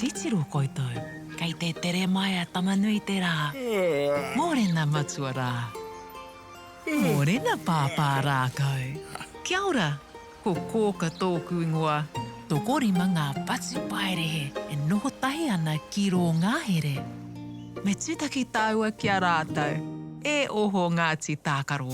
Titiro koutou, kei te tere mai a Tama-nui-te-rā. Mōrena matua rā. Mōrena pāpā rākau. Kia ora, ko Kōka tōku ingoa. Tokorima ngā patupaiarehe e noho tahi ana ki rō ngahere. Me tūtaki tāua ki a rātou. E oho Ngāti Tākaro.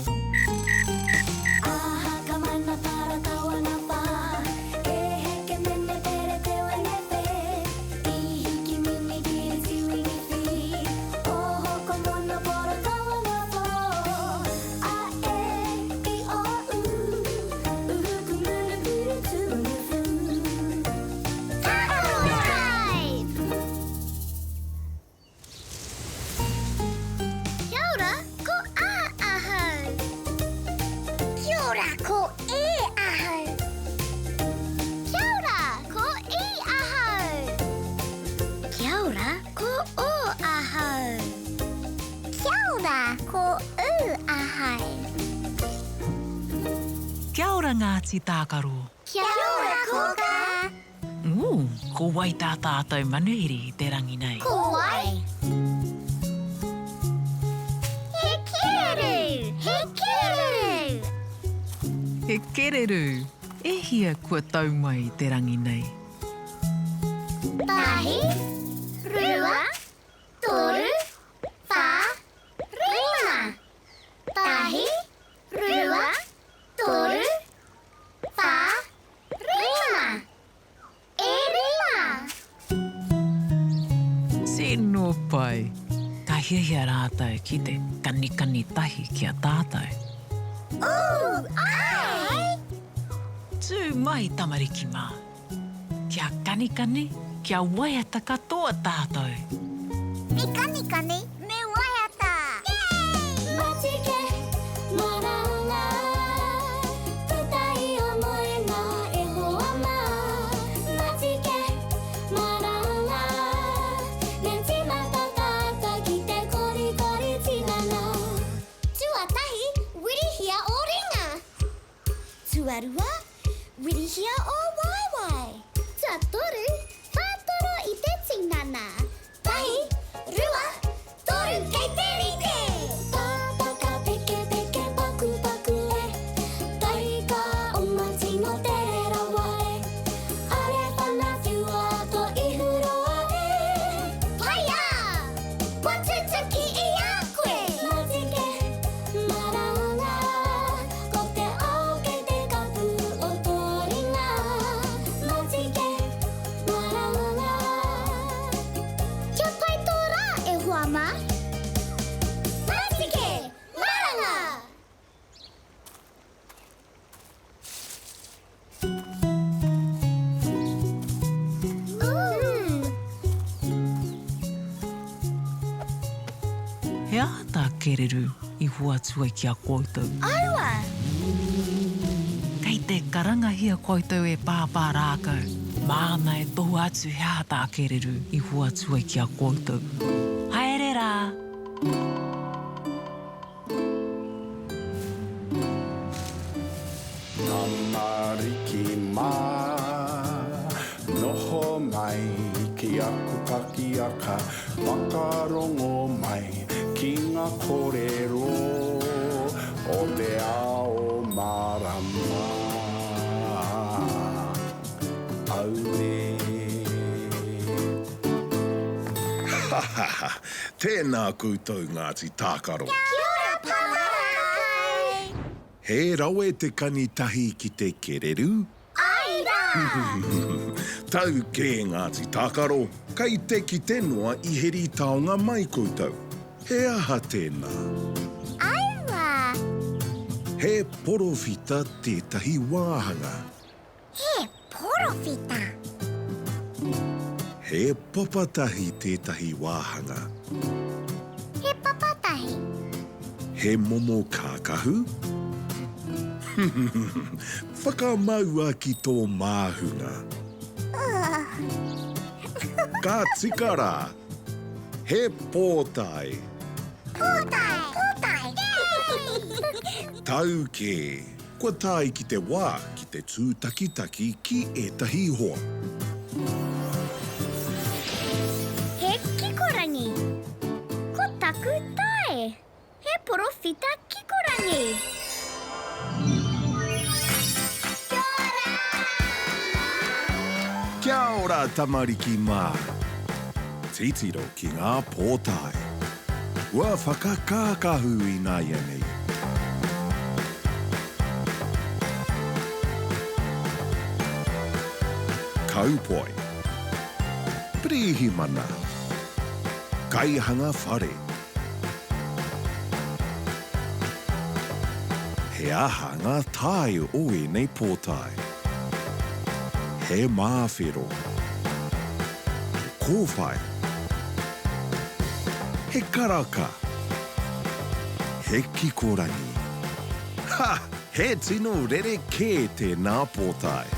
Kia ora, ko A ahau. Kia ora, ko E ahau. Kia ora, ko I ahau. Kia ora, ko O ahau. Kia ora, ko U ahau. Kia ora Ngāti Tākaro. Kia ora Kōkā. Ū, ko wai tā tātou manuhiri i te rangi nei? Ko wai? He kererū! He kererū! He kererū! E hia kua tau mai i te rangi nei? Tahi, rua, toru, whā, rima. Tahi, rua, toru, whā, rima. E rima! Tino pai! Ka hiahia rātou ki te kanikani tahi ki a tātou. Ooh, āe! Tū mai tamariki mā! Kia kanikani, kia waiata katoa tātou! Me kanikani, me waiata! Yay! Matike, maranga, puta i o moenga e hoa mā. Matike, maranga, me tīmata tātou ki te korikori tinana. Tuatahi, wirihia ō ringa. Tuarua, wirihia ō waewae. Tuatoru, whātoro i te tinana. Tahi, rua, toru, kei te rite! Pāpaka pekepeke pakupaku e, Taika oma tino tere rawa e, Are whana whiua to ihu roa e. Haia! Kua tutuki i a koe! Matike, maranga, Ko te ao kei te kapu o tō ringa Matike, maranga. Kia pai tō rā e hoa mā! Matike, maranga! He aha tā Kereru i hoatu ai ki a koutou? Aua! Kei te karangahia koutou e Pāpā Rākau, māna e tohua atu he aha tā Kereru i hoatu ai ki a koutou. Haere rā! Tamariki mā, noho mai ki aku pakiaka, whakarongo mai ki ngā kōrero o te ao mārama. Auē. Ha ha ha! Tēnā koutou Ngāti Tākaro. Kia ora Pāpā! He rawe te kani tahi ki te kereru? Āe rā! Tau kē Ngāti Tākaro, kei te kite noa i heri taonga mai koutou. He aha tēnā? Aua! He porowhita tētahi wāhanga. He porowhita. He papatahi tētahi wāhanga. He papatahi. He momo kākahu? Whakamaua ki tō māhunga. Ka tika rā! He pōtae. Pōtae! Pōtae! Yay! Tau kē! Kua tae ki te wā ki te tūtakitaki ki ētahi hoa. porowhita kikorangi. Kia ora! Kia ora tamariki mā! Titiro ki ngā pōtae. Kua whakakākahu ināianei. Kaupoi. Pirihimana. Kaihanga whare. He aha ngā tae o ēnei pōtae? He māwhero. He kōwhai. He karaka. He kikorangi. Ha! He tino rerekē tēnā pōtae.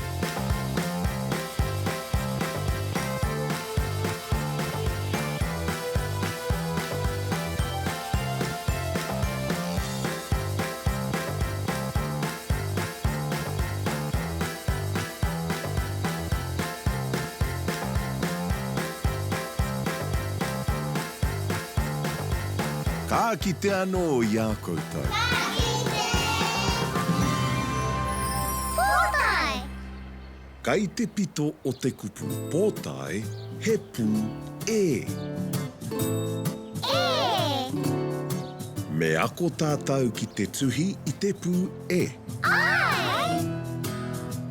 Ka kite anō i a koutou. Ka kite! Pōtae! Kai te pito o te kupu pōtae he pū e. E! Me ako tātou ki te tuhi i te pū e. Āe!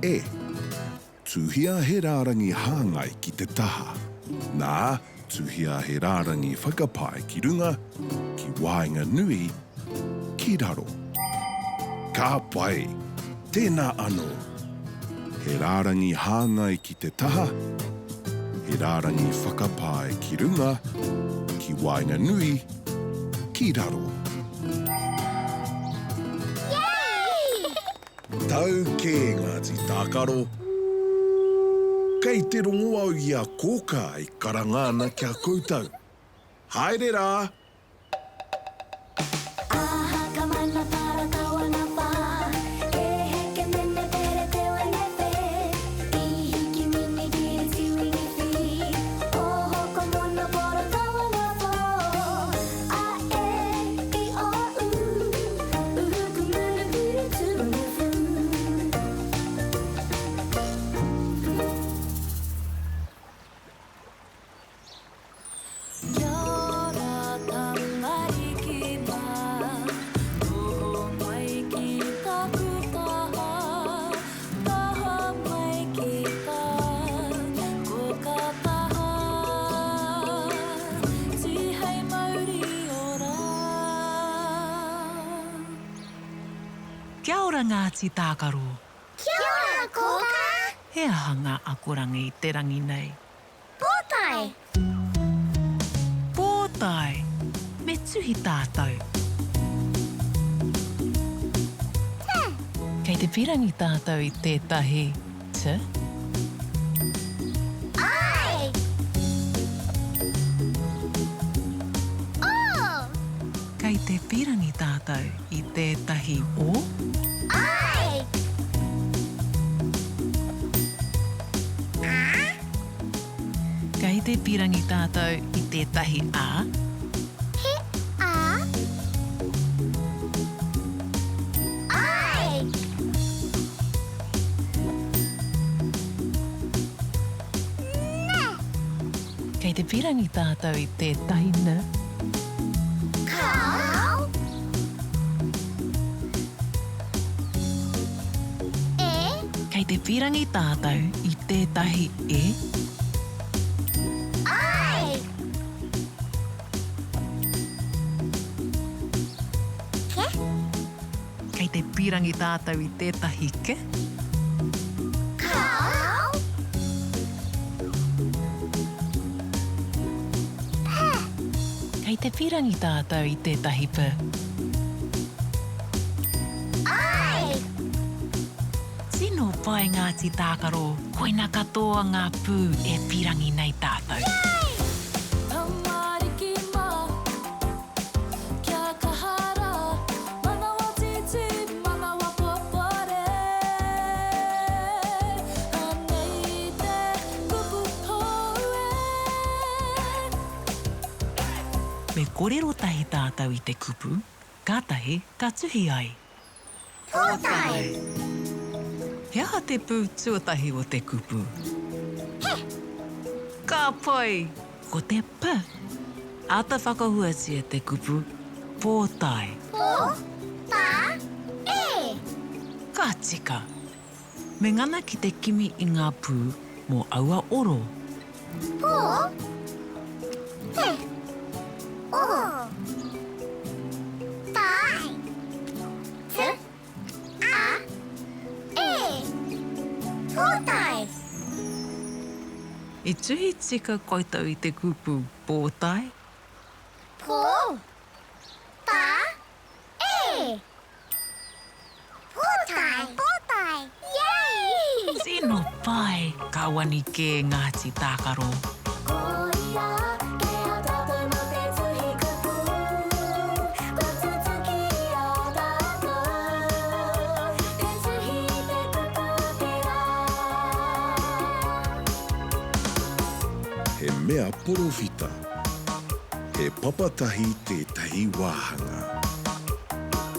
E. Tuhia he rārangi hāngai ki te taha. Nā, tuhia he rārangi whakapae ki runga, ki waenganui, ki raro. Ka pai! Tēnā anō. He rārangi hāngai ki te taha, he rārangi whakapae ki runga, ki waenganui, ki raro. Yay! Tau kē Ngāti Tākaro. Kei te rongo au i a Kōkā e karanga ana ki a koutou. Haere rā! Aha ka mana para kawana pa E heke mene pere te wene pe I hiki mini kiri tiwini fi Oho ko mono poro kawana po A e i o u Uhu ku munu piri tunu fu. Kia ora tamariki mā, noho mai ki taku taha, taha mai ki tā koka taha, tihei mauri ora. Kia ora Ngāti Tākaro. Kia ora Kōkā! He aha ngā akoranga i te rangi nei? Pōtae! Pōtae! Me tuhi tātou. Te! Kei te pirangi tātou i tētahi t? Āe! O! Kei te pirangi tātou i tētahi o? Āe! A? Kei te pīrangi tātou i tētahi A? He A. Āe! Nē! Kei te pīrangi tātou i tētahi N? Kāo! E. Kei te pīrangi tātou i tētahi e? Āe! Ke? Kei te pīrangi tātou i tētahi ke? Kāo! P. Kei te pīrangi tātou i tētahi p? Āe! Tino pai Ngāti Tākaro, koina katoa ngā pū e pīrangi nei tātou. Yay! Tamariki mā, kia kaha rā, manawa tītī, manawa popore. Anei te kupu hou e. Me korero tahi tātou i te kupu. Kātahi ka tuhi ai. Pōtae. He aha te pū tuatahi o te kupu? He. Ka pai! Ko te p. Āta whakahuatia te kupu pōtae. Pō, tā, e. Ka tika! Me ngana ki te kimi i ngā pū mō aua oro. Pō, te, o, tae, t, a, e. Pōtae. I tuhi tika koutou i te kupu pōtae? Pō, tā, E! Pōtae! Pōtae! Yay! Tino pai! Ka wani kē Ngāti Tākaro. Ko ia ke a tātou mō te tuhi kupu Kua tutuki i a tātou Te tuhi i te kupu o te rā. He mea porowhita. He papatahi tētahi wāhanga.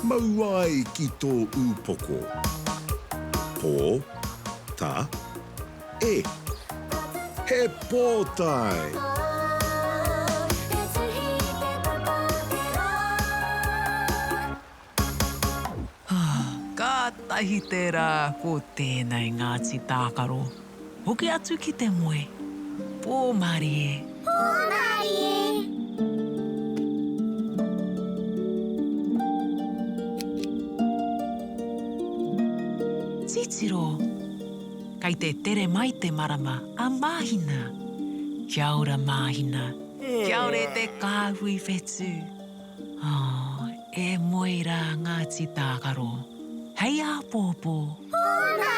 Mau ai ki tō ūpoko. Pō, ta, e. He pōtae! Kātahi te rā ko tēnei Ngāti Tākaro. Hoki atu ki te moe. Pō mārie. Pō mārie. Titiro! Kei te tere mai te marama a Māhina. Kia ora Māhina. Kia ora e te kāhui whetū. Oh, e moe rā Ngāti Tākaro. Hei āpōpō. Pō mārie!